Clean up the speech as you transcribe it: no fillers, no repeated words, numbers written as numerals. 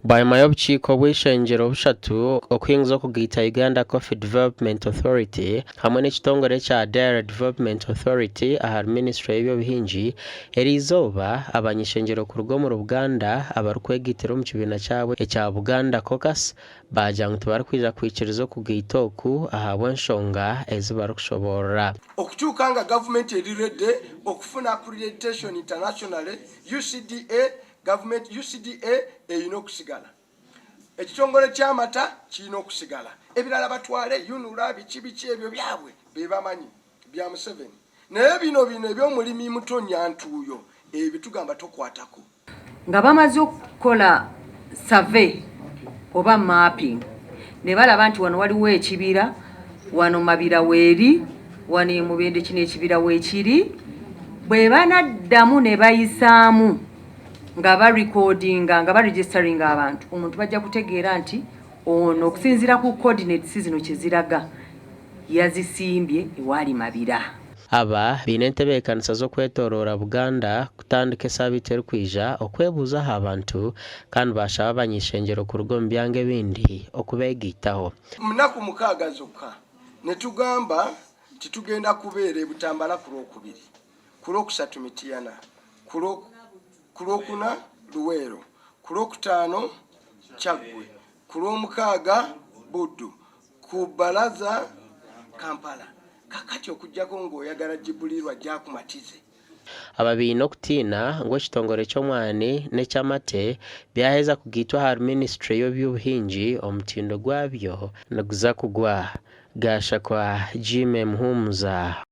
Bwanyima y'obukiiko bw'eishengyero bushatu okuhinguza okugaita Uganda Coffee Development Authority hamwe n'ekitongore ekya Dairy Development Authority ahari minisiture y'eby'obuhingi, eriizooba abany'eishengyero kuruga omuri Buganda abarikwegaitira omu kibiina kyabo ekya Buganda Caucus baagira ngu tibarikwija kwikiriza okugaita oku ahabw'enshonga ezi barikushoboorora. Okutuuka nga gavumenti eri ready okufuna accreditation internationally, UCDA, Gavumenti, UCDA, erina okusigala. Ekitongole ky'amata kirina okusigala. Ebirala batwale, UNRA, biki biki ebyo byabwe be bamanyi bya Museveni. Naye bino bino eby'omulimi muto Nyantuuyo ebyo tugamba tokwatako. Nga bamaze okukola survey oba mapping ne balaba nti wano waliwo ekibira, wano Mabira weeri, wano e Mubende kino ekibira weekiri, bwe banaddamu ne bayisaamu nga barekodinga nga baregisteringa abantu, omuntu bajja kutegeera nti ono okusinziira ku coordinates zino kye ziraga yazisimbye ewaali Mabira. Aba baine entebeekanisa z'okwetoroora Buganda kutandika esaabiiti erikwija okwebuuza aha bantu kandi baashaba abany'ishengyero kuruga omu byanga ebindi okubeegaitaho. Munaku mukaaga zokka ne tugamba nti tugenda kubeera e Butambala ku Lwokubiri, ku Lwokusatu Mityana, ku Lwokuna Luweero, ku Lwokutaano Kyaggwe, ku Lwomukaaga Buddu, ku Bbalaza Kampala. Kakati okuggyako ng'oyagala Jibril ajje akumatize. Aba baine okutiina ngu ekitongore ky'omwani n'eky'amate byaheza kugaitwa ahari minisiture y'eby'obuhingi omutindo gwabyo niguza kugwa. Gashakwa Jimmy Muhumuza.